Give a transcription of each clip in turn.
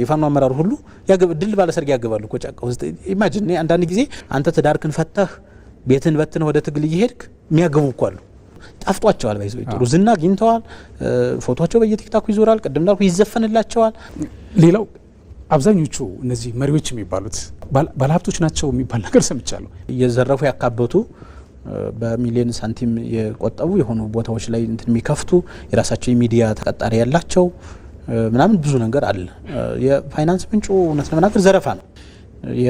የፋኖ አመራር ሁሉ ድል ባለ ሰርግ ያገባሉ እኮ ጫካ ውስጥ። Imagine፣ አንዳንድ ጊዜ አንተ ትዳርክን ፈተህ ቤትን በትነህ ወደ ትግል እየሄድክ የሚያገቡ እኮ አሉ። ጣፍጧቸዋል። By the way፣ ጥሩ ዝና አግኝተዋል። ፎቶቸው በየቲክታኩ ይዞራል። ቅድም እንዳልኩ ይዘፈንላቸዋል። ሌላው አብዛኞቹ እነዚህ መሪዎች የሚባሉት ባለሀብቶች ናቸው የሚባል ነገር ሰምቻለሁ። እየዘረፉ ያካበቱ፣ በሚሊዮን ሳንቲም የቆጠቡ፣ የሆኑ ቦታዎች ላይ እንትን የሚከፍቱ፣ የራሳቸው የሚዲያ ተቀጣሪ ያላቸው ምናምን ብዙ ነገር አለ። የፋይናንስ ምንጩ እውነት ለመናገር ዘረፋ ነው።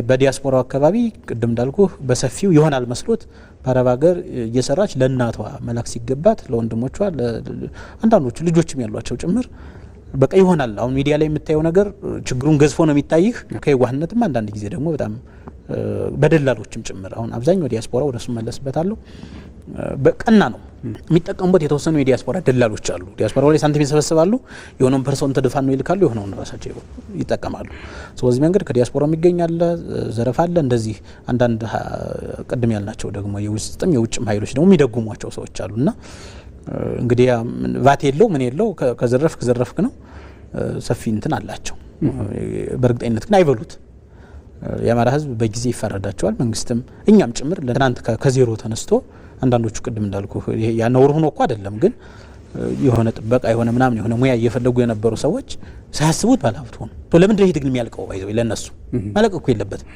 በዲያስፖራው አካባቢ ቅድም እንዳልኩ በሰፊው ይሆናል መስሎት በአረብ ሀገር እየሰራች ለእናቷ መላክ ሲገባት ለወንድሞቿ፣ አንዳንዶቹ ልጆችም ያሏቸው ጭምር በቃ ይሆናል። አሁን ሚዲያ ላይ የምታየው ነገር ችግሩን ገዝፎ ነው የሚታይህ። ከየዋህነትም አንዳንድ ጊዜ ደግሞ በጣም በደላሎችም ጭምር። አሁን አብዛኛው ዲያስፖራ፣ ወደ እሱ መለስበታለሁ፣ በቀና ነው የሚጠቀሙበት። የተወሰኑ የዲያስፖራ ደላሎች አሉ። ዲያስፖራ ላይ ሳንቲም ይሰበስባሉ። የሆነውን percent ፋኖ ይልካሉ፣ የሆነውን ራሳቸው ይጠቀማሉ። በዚህ መንገድ ከዲያስፖራ የሚገኝ አለ፣ ዘረፋ አለ። እንደዚህ አንዳንድ ቅድም ያልናቸው ደግሞ የውስጥም የውጭም ኃይሎች ደግሞ የሚደጉሟቸው ሰዎች አሉ። እና እንግዲህ ቫት የለው ምን የለው፣ ከዘረፍክ ዘረፍክ ነው። ሰፊ እንትን አላቸው። በእርግጠኝነት ግን አይበሉት። የአማራ ሕዝብ በጊዜ ይፈረዳቸዋል። መንግስትም እኛም ጭምር ለትናንት ከዜሮ ተነስቶ አንዳንዶቹ ቅድም እንዳልኩ ያ ነውር ሆኖ እኮ አይደለም፣ ግን የሆነ ጥበቃ፣ የሆነ ምናምን፣ የሆነ ሙያ እየፈለጉ የነበሩ ሰዎች ሳያስቡት ባለሀብት ሆኑ። ለምንድን ነው ይህ ትግል የሚያልቀው? By the way፣ ለእነሱ ማለቅ እኮ የለበትም።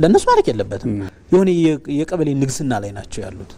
ለእነሱ ማለቅ የለበትም። የሆነ የቀበሌ ንግስና ላይ ናቸው ያሉት።